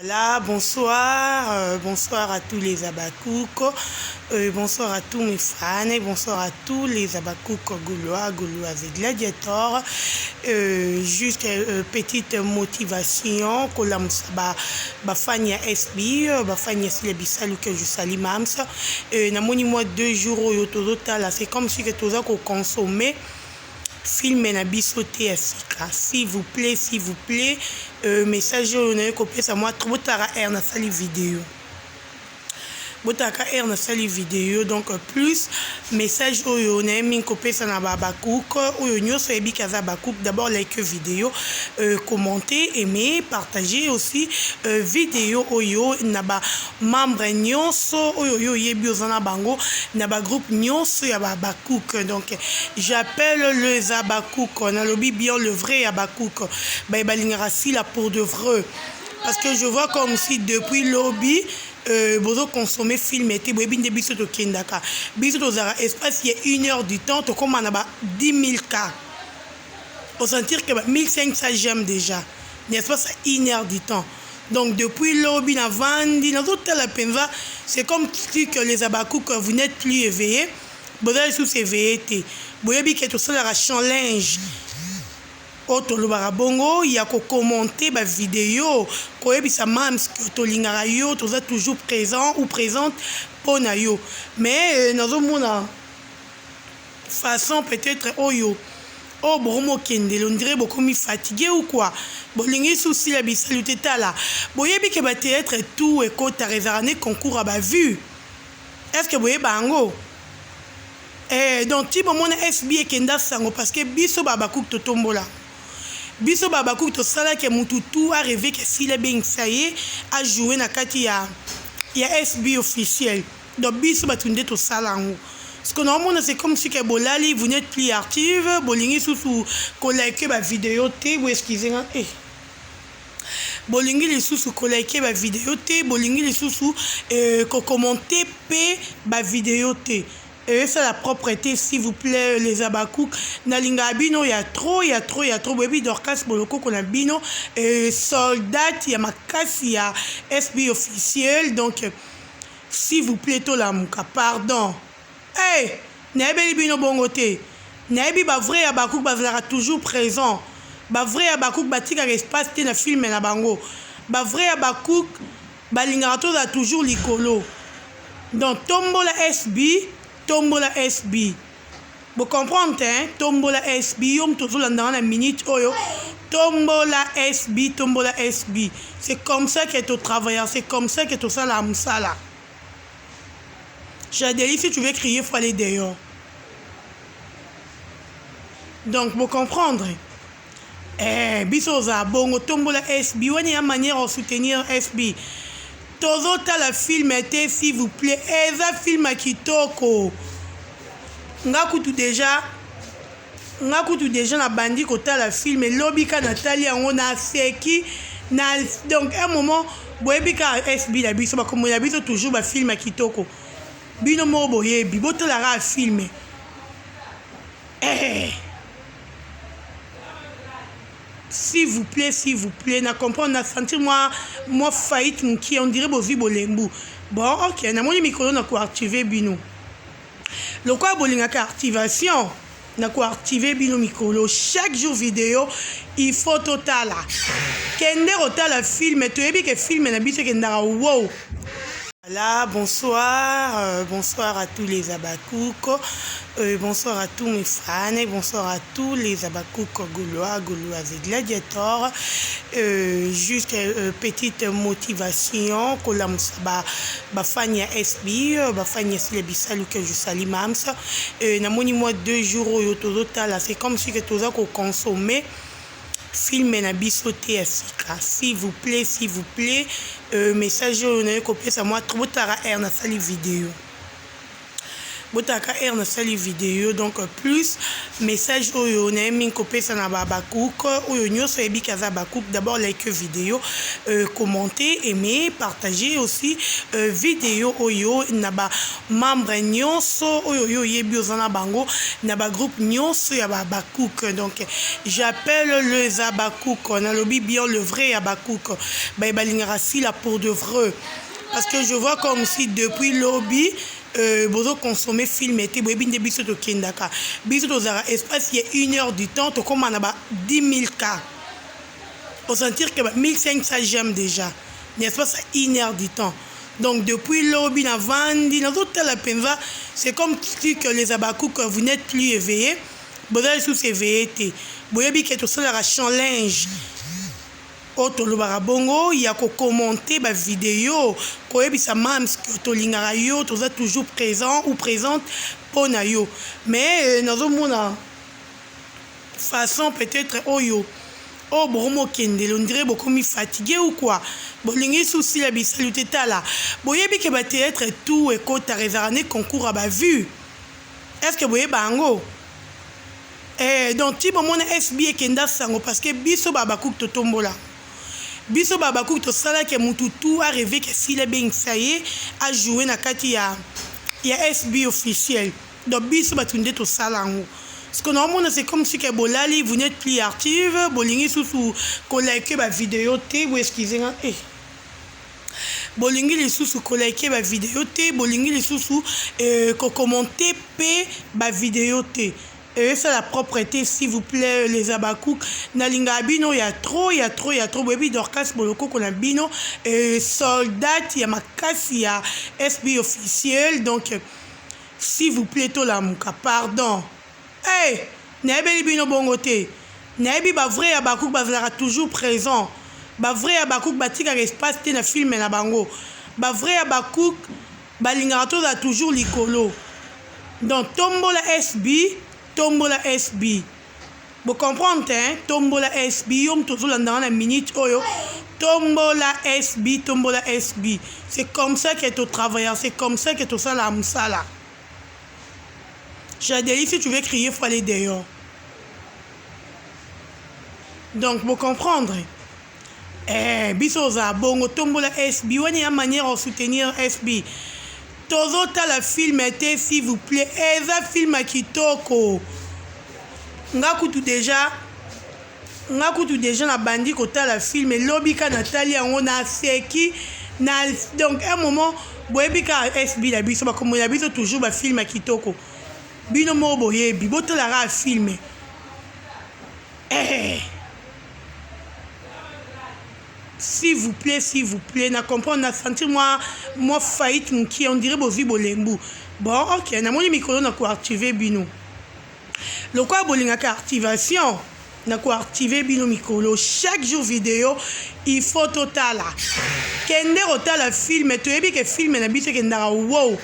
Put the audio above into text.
Voilà, bonsoir, bonsoir à tous les Habacucs, bonsoir à tous mes fans, et bonsoir à tous les Habacucs gaulois, gauloises et gladiators. Juste petite motivation, kolamusa ba, ba fan ya SB, ba fan ya Sila Bisalu que je salue mams. Namoni moi 2 jours oyo tozotala, c'est comme si que toza ko consommer film na biso te ya sika. S'il vous plaît, s'il vous plaît, message oyo naye kopesa mwa botala r nasali video, botalaka r nasali video. Donc plus message oyo naye mingi kopesa na babacook oyo nyonso oyebiki aza bacook, d'abord like vidéo, commenter, aimer, partager aussi vidéo oyo na bamembre nyonso oyo oyo oyebi oza na bango na bagroupe nyonso ya babacook. Donc j'appelle les abacook, nalobi bien, le vrai abacook, baye balingaka Sila pour de vrai, parce que je vois comme si depuis lobi bozoconsommer film te. Boyebi nde biso tokendaka, biso tozalaka espace ya une heure du temps, tokóma na ba 10 000 cas, osentir que ba 1500 j'aime déjà na espace ya une heure du temps. Donc depuis lobi navandi nazotala mpenza, c'est comme si que les abakouk, vous n'êtes plus éveillés, boza lisusu éveillé te. Boyebi ke tosalaka challenge oyo tolobaka bongo ya kocommenter bavideo, koyebisa mams ke tolingaka yo, toza toujours présent ou présente mpo na yo. Mais nazomona façon peut-être oyo bokomokendele, on dirait bokomi fatigué ou quoi, bolingi susila bisalu te. Tala, boyebi ke bathéâtre tout ekotaka ezalaka ne concours ya bavue. Est ce que boyeba yango? Donc ti bomona SB ekenda sango, parce que biso babakuki totombola, biso babakuki tosalaki mutu tu arêver ke Sila ebengisa ye ajoue na kati ya SB officiel. Donc biso bato nde tosala yango. Parce que naomona, c'est comme si ke bolali, vous n'êtes plus active, bolingi lisusu kolike bavideo te. Bo excuse nga, bolingi lisusu kolike bavideo te, bolingi lisusu kocommenter mpe bavideo te. Esala propreté, s'il vous plaît, les abakouk. Nalingaka bino ya trop, ya trop, ya trop. Boyebi Dorcas Bolokoko na bino, soldat ya makasi ya SB officiel. Donc s'il vous plaît, tolamuka, pardon. Hey, nayebeli bino bongo te. Nayebi bavrai ya bakouk bazalaka toujours présent, bavrai ya bakouk batikaka espace te na film na bango, bavrai ya bakouk balingaka tozala toujours likolo. Donc tombola SB, tombola SB, bocomprendre te? Tombola SB, yo moto ozolandanga na minute oyo, tombola SB, tombola SB. C'est comme ça que totravailler, c'est comme ça que tosala mosala. Jadeli, si tu veux crier, faut aller dehors. Donc bocomprendre, biso ozala bongo. Tombola SB wana ya manière ya soutenir SB. Tozotala film te, s'il vous plaît. Eza film ya kitoko. Nga kutu déjà, nga kutu déjà nabandi kotala film elobi ka natali yango, naseki na. Donc un moment boyebi kaka SB na biso, bakombo na biso toujours bafilm ya kitoko. Bino moko boyebi, botalaka film. S'il vous plaît, s'il vous plaît. Na comprendre, na sentir moi faillite mokie, on dirait bozwi bolembu. Bon, ok, namoni mikolo na koactive bino lokola bolingaka activation. Na koactive bino mikolo, chaque jour vidéo, il faut totala, kende kotala film. Toyebi ke film na biso ekendaka wow. Voilà, bonsoir, bonsoir à tous les Abakouk, bonsoir à tous mes fans, et bonsoir à tous les Abakouk gaulois, gauloises et gladiators. Juste petite motivation, kolamusa ba, ba fan ya SB, ba fan ya Sila Bisalu que je salue mams. Namoni moi 2 jours oyo tozotala, c'est comme si que toza ko consommer film na biso te ya sika. S'il vous plaît, s'il vous plaît, message oyo naye kopesa mwa botala r nasali video. Botalaka heure nasali video. Donc plus message oyo naye mingi kopesa na babacook oyo nyonso ayebi ke aza bacook. D'abord like vidéo, commenter, aimer, partager aussi vidéo oyo na bamembre nyonso oyo oyo oyebi oza na bango na bagroupe nyonso ya babacook. Donc j'appelle les abacook, nalobi bien, le vrai abacook, baye balingaka Sila pour de vrai, parce que je vois comme si depuis lobi bozoconsommer film te. Boyebi nde biso tokendaka, biso tozalaka espace ya une heure du temps, tokóma na ba 10 000 cas, osentir que ba 1500 j'aime déjà na espace ya une heure du temps. Donc depuis lobi navandi, nazotala mpenza, c'est comme si que les abakouk, vous n'êtes plus éveillés, boza lisusu éveillé te. Boyebi ke tosalaka challenge oyo tolobaka bongo ya kocommenter bavideo, koyebisa mams ke tolingaka yo, toza toujours présent ou présente mpo na yo. Mais nazomona façon peut-être oyo bokomokendele, on dirait bokomi fatigué ou quoi, bolingi susila bisalu te. Tala, boyebi ke bathéâtre tout ekotaka, ezalaka ne concours ya bavue. Est ce que boyeba yango? Donc ti bomona SB ekenda sango, parce que biso babakuki totombola, biso babakuki tosalaki mutu tu arêver ke Sila ebengisa ye ajoue na kati ya SB officiel. Donc biso bato nde tosala yango. Parce que naomona, c'est comme si ke bolali, vous n'êtes plus active, bolingi susu kolike bavideo te. Bo excuse nga, bolingi lisusu kolike bavideo te, bolingi lisusu kocommenter mpe bavideo te. Esala propreté, s'il vous plaît, les abakouk. Nalingaka bino ya trop, ya trop, ya trop. Boyebi Dorcas Bolokoko na bino, soldat ya makasi ya SB officiel. Donc s'il vous plaît, tolamuka, pardon. Hey, nayebeli bino bongo te. Nayebi bavrai ya bakouk bazalaka toujours présent, bavrai ya bakouk batikaka espace te na film na bango, bavrai ya bakouk balingaka tozala toujours likolo. Donc tombola SB, tombola SB, bocomprendre te? Tombola SB, yo moto ozolandanga na minute oyo, tombola SB, tombola SB. C'est comme ça que totravailler, c'est comme ça que tosala mosala. Jadeli, si tu veux crier, faut aller dehors. Donc bocomprendre, biso ozala bongo. Tombola SB wana ya manière ya soutenir SB. Tozotala film te, s'il vous plaît. Eza film ya kitoko. Nga kutu déjà nabandi kotala film elobi ka natali yango, naseki na. Donc un moment boyebi kaka SB na biso, bakombo na biso toujours bafilm ya kitoko. Bino moko boyebi, botalaka film. S'il vous plaît, s'il vous plaît. Na comprendre, na sentir moi faillite mokie, on dirait bozwi bolembu. Bon, ok, namoni mikolo na koactive bino lokola bolingaka activation. Na koactive bino mikolo, chaque jour vidéo, il faut totala, kende kotala film. Toyebi ke film na biso ekendaka wow.